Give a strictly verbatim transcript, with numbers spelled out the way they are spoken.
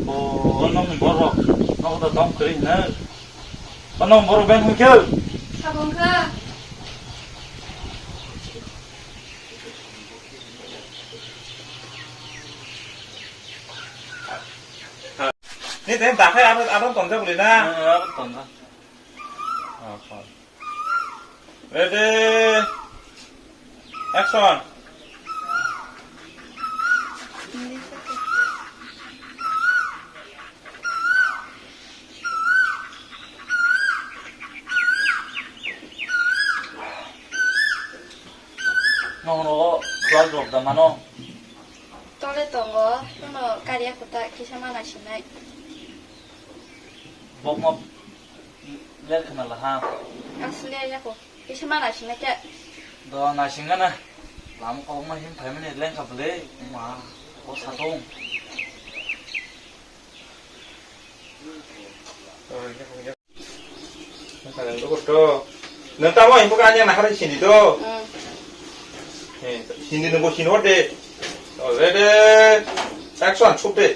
Bo, nong borok, nogo da dom kwrwi hwnwi. Bo nong borok beng hwnkhe? Sabong kha. Ni tei dakhai abo, abo tongjak bwlwi na? Abo tongjak. Ready? Action! Nong rogo class rok da mano? Tole tongo, tono kariya kota kisa mana sinai. Bokma ler khna laha. Asle yako. Kisa mana sinai kya? Do na singa na. Lam ko ma him phaimani lengkha bwle. Ma, o satong. Nang tamo info kanya nakar sini do. Hmm. He, sini nunggu sini horde. Already. Action, chup de.